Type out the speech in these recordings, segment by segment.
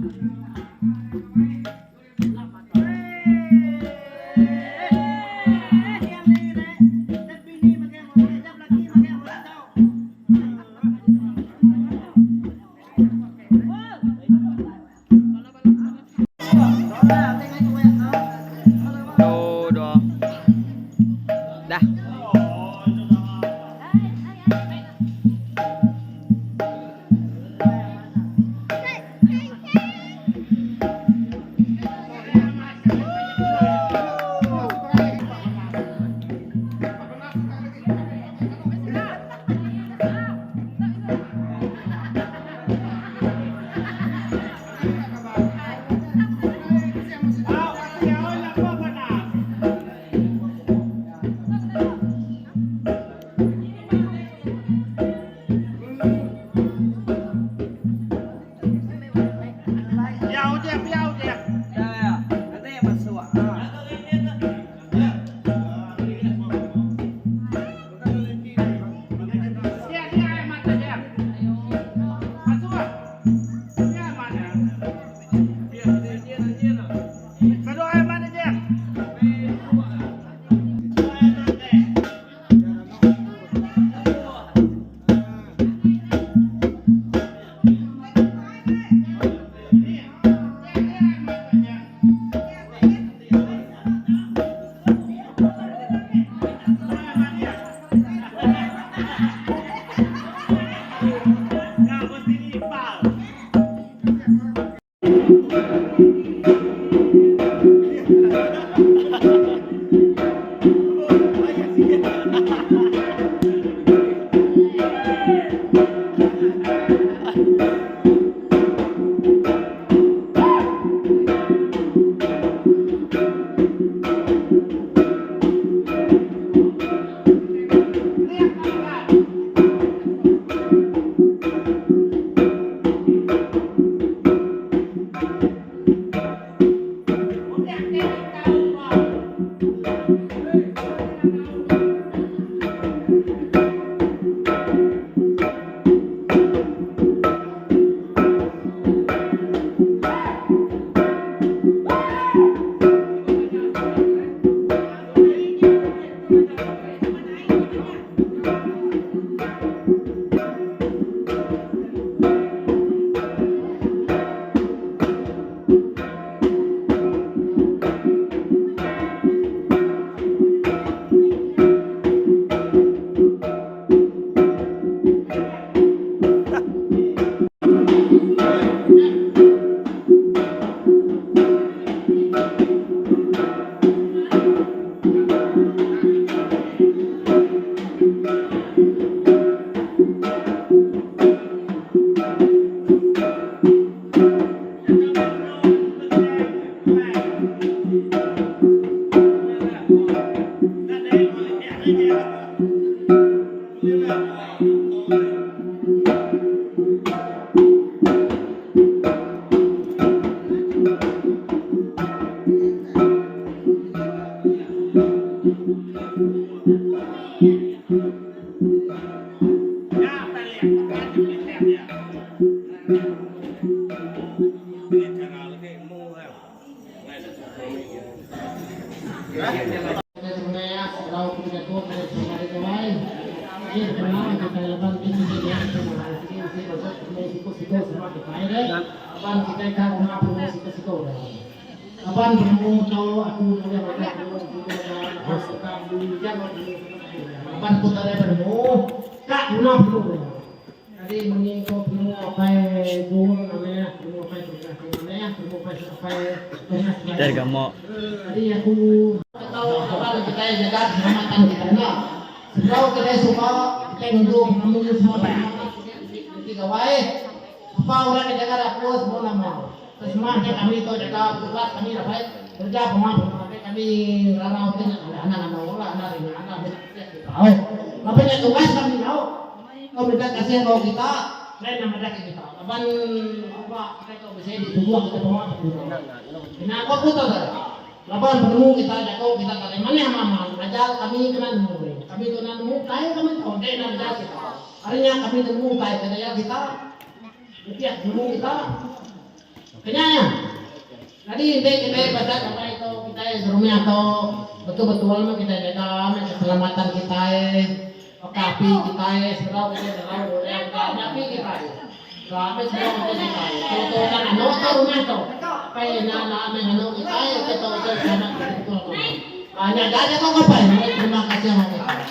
Tu dua. Dah. Kenya nya. Nyadi enti kitai pasal gawai tu kitai serumah tu betul-betul meh kitai nyaga meh keselamatan kitai baka api kitai sebedau kitai nerau orang ka nya api kitai. Ba meh sebedau api kitai. Tu tu udah nganu tu rumah tu. Apai enda enda meh nganu kitai utai tu utai selamat betul-betul meh. Ba nya ga jaku aku apai meri terima kasih enggau kitai.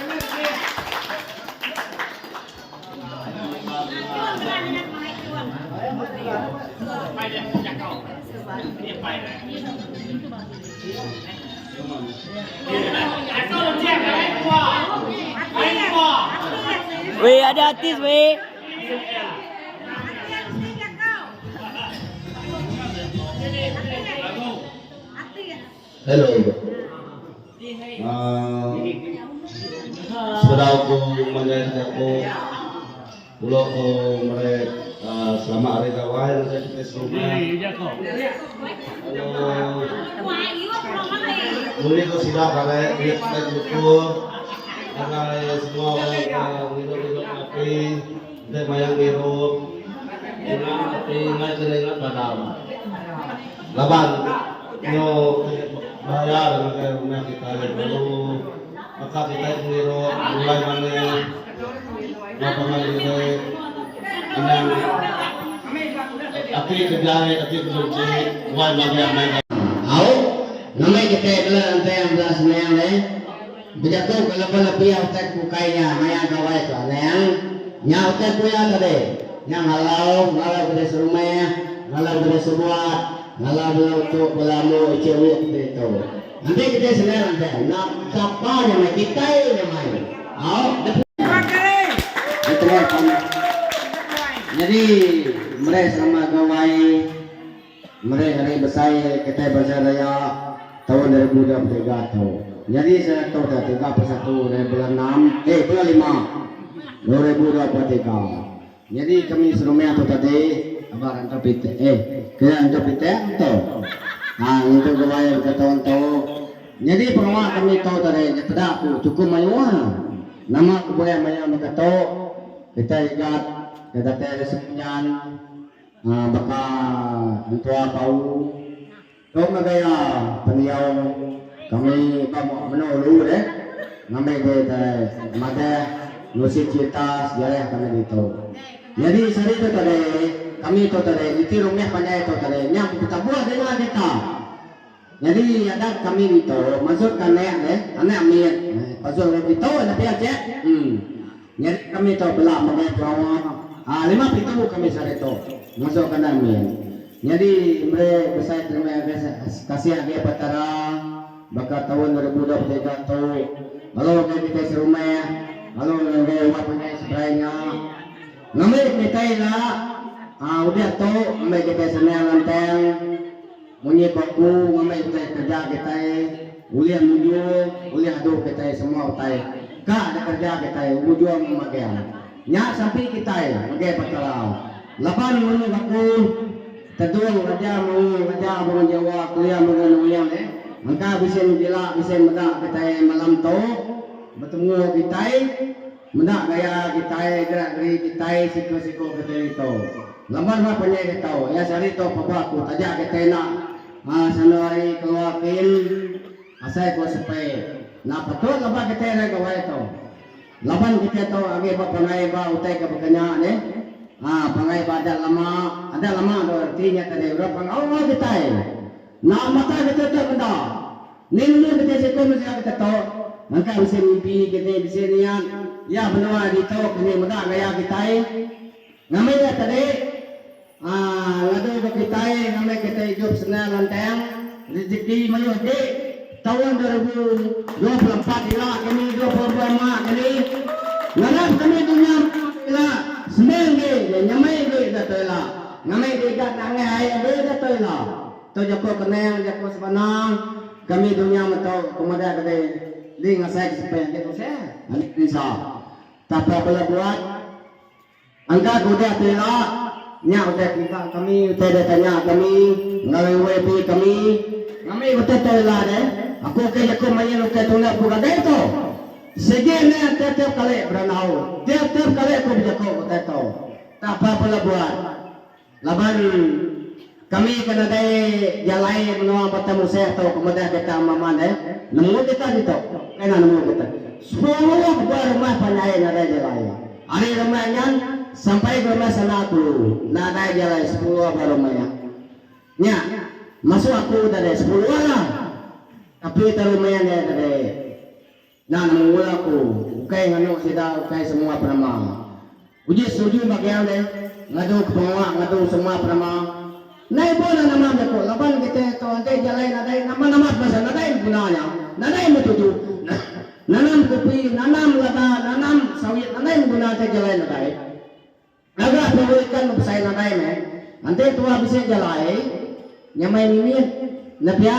Weh ada artis weh. Hello. Uh, sebedau ku manjai jaku pulo ku meri uh, selamat hari gawai ngagai kita serumah. Lalu muli ku sida bare duit kita syukur ngagai semua orang ke ngirup-ngirup api enti maya ngirup ingat api enggai kena ingat padam. Laban enggau bayar ngagai rumah kitai lalu baka kitai pengirup begulai manis enggau pangan diri anang ati ke jai ati ke benci wai magi amai ga. Au, ngambi kitai bela rantang bela senang deh. Bejaku ke lebih-lebih utai ke bukai nya maya gawai tu anang. Nya utai ku iya tadi. Nya ngalau, ngalau kedai serumah, ngalau kedai sebuat, ngalau bala utuk bala ambu ichik wik kitai tu. Enti kitai senang rantang enda sapa nya mai kitai nya mai. Au, Diterus pan nyadi meri selamat gawai. Meri hari besai kitai bansa Dayak taun 2023 tu. Nyadi saritu tu 31 ari bulan enam eh bulan lima 2023. Nyadi kami serumah tu tadi aba rantau pitek eh kira rantau pitek tu ha ngintu gawai baka taun tu. Nyadi pengawa kami tu tadi nya peda ku chukup mayuh. Nama kebuah mayuh baka tu kitai igat ke datai ari Semunyan. Baka entua bau tu meh gaya pendiau kami ba menu ulu deh ngambi deh madah nusi cerita sejarah kami ditu. Nyadi sehari tu tadi kami tu tadi niti rumah panjai tu tadi nya betabuh dinga kita. Nyadi adat kami ditu maksud ke anak deh anak mit pasal orang ditu enda pia cek em. Nyadi kami tu bela megai pengawa aa 5 pitu kami sehari tu masuk ke anak mit. Nyadi meri besai terima kasih agi Petara baka taun 2023 tu lalu ngagai kitai serumah lalu ngagai rumah panjai seberai nya. Ngambi kitai ila aa udah tu ngambi kitai senang lantang. Munyi ko aku ngambi utai kerja kitai ulih mujur ulih adu kitai semua utai ka dikerja kitai ujung magang. Nya sampi kitai ngagai Petara. Laban munyi ko aku tedung raja maung raja bangun Jawa kelia bangun Nuing deh engka bisi gila bisi meda kitai malam tu betemu kitai. Meda gaya kitai gerak geri kitai siku siku kitai ditu. Lamban ba panjai ditu iya sehari tu peba aku taja kitai enda aaa sanu hari keluar kin asai ku sepi enda patut lebuh kitai ari gawai tu. Laban kitai tu agi ba pangai ba utai ke baka nya deh aaa pangai ba adat lama adat lama tu reti nya tadi orang panggau enggau kitai. Enda mata kitai tu meda. Ni nemu kitai siku mensia kita tu engka bisi mimpi kini bisi niat iya menua ditu kini meda gaya kitai ngambi iya tadi aaa ngadu ke kitai ngambi kitai idup senang lantang rezeki mayuh agi taun 2024 ila kini 25 kini ngarap kami dunya ila senang agi nyamai agi da tu ila ngambi diga nanggai ai agi da tu ila. Tu jaku kenang jaku sebana kami dunya metu pemadah kedai di ngasai ke sepeng agi tusah agi merinsa. Tapa bala buat angka ke udah tu ila nya utai kiga kami utai deh tanya kami enggau YB kami ngambi utai tu ila deh aku ke jaku main utai tunda ku gagai tu sigi enda tiap-tiap kali berandau tiap-tiap kali aku bejaku utai tu tapa bala buat. Laban Kami ke nadai jalai menua Batang Museh tu ke meda kita maman deh. Nemu kita ditu. Kena nemu kita. Sepuluh buah rumah panjai nadai jalai. Ari rumah nyan sampai ke rumah sana kulu nadai jalai sepuluh buah rumah nya. Nya masuk aku tadi sepuluh lah. Tapi ta rumah nya tadi. Enda nemu la aku. Ukai nganu sida ukai semua penema. Uji setuju ba kiau deh ngadu ke pengawa ngadu semua penema. Ndai pun enda nama jaku laban kitai tu enti jalai nadai nama nama basa nadai guna nya. Nadai meh tuju. Nanam kopi, nanam lada, nanam sawit nadai meh guna enti jalai nadai. Ngaga perahu ikan besai nadai meh. Enti tua bisi jalai nyamai mimit ne pia.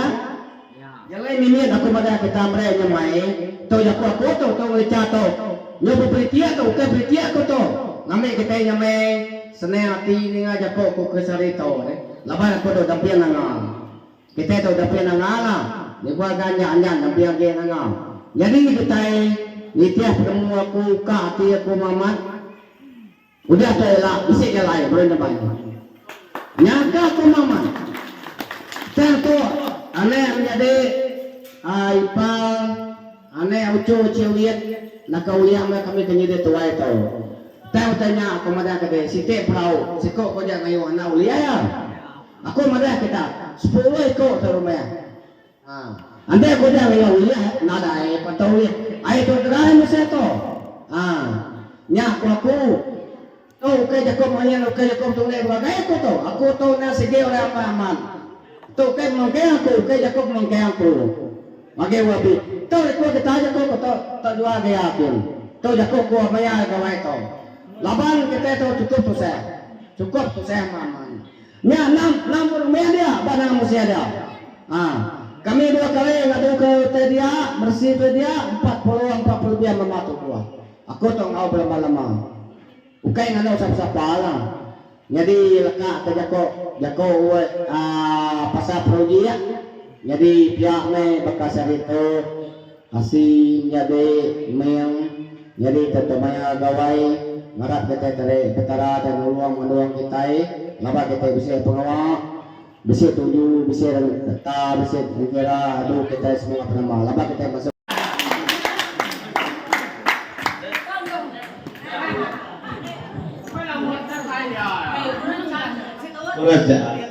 Jalai mimit aku madah kita meri nyamai tu jaku aku tu tu ngelicha tu. Nyu beperitik tu ukai peritik aku tu. Ngambi kitai nyamai senang ati ninga jaku aku ke sehari tu neh. Laban aku tu damping nanga. Kitai tu damping nanga lah. Lebuh ga nya anyan damping agi nanga. Nyadi kitai nitih penemu aku ka ati aku Mamat. Udah tu ila bisi jalai baru nyebai. Nyangka ku Mamat. Tang tu anak menyadi ipar anak uchu Chiwit naka ulih meh kami ke nyidi tuai tu. Tang utai nya aku madah ke diri siti perau siku ku aja ngayuh enda ulih iya. Aku madah kita sepuluh iku tu rumah. Enti aku udah ngayuh ulih nadai patut ulih. Ai tu derai mesti tu. Nya ku aku. Tu ukai jaku main ukai jaku betulih begagai aku tu. Aku tu enda sigi orang amat amat. Tu ukai pemangking aku ukai jaku pemangking aku. Bagi wabi. Tu rikut kita jaku ku tu tu jual gaya pun. Tu jaku ku maya gawai tu. Laban kitai tu chukup tusah. Chukup tusah amat amat. Nya enam enam rumah dia ba nang musia dia. Ha. Kami dua kali ngadu ke utai dia, meresi utai dia 40 lebih mema tubuh. Aku tu enggau belama-lama. Ukai nganu sapa-sapa lah. Nyadi leka ke jako jako aaa pasal projek nyadi pia meh baka sehari tu asi menyadi ming nyadi tentu maya gawai ngarap kitai tadi petara ti nulung mandung kitai laban kitai bisi pengawa bisi tuju bisi reta bisi kira adu kitai semua penama laban kitai masuk. Kerajaan.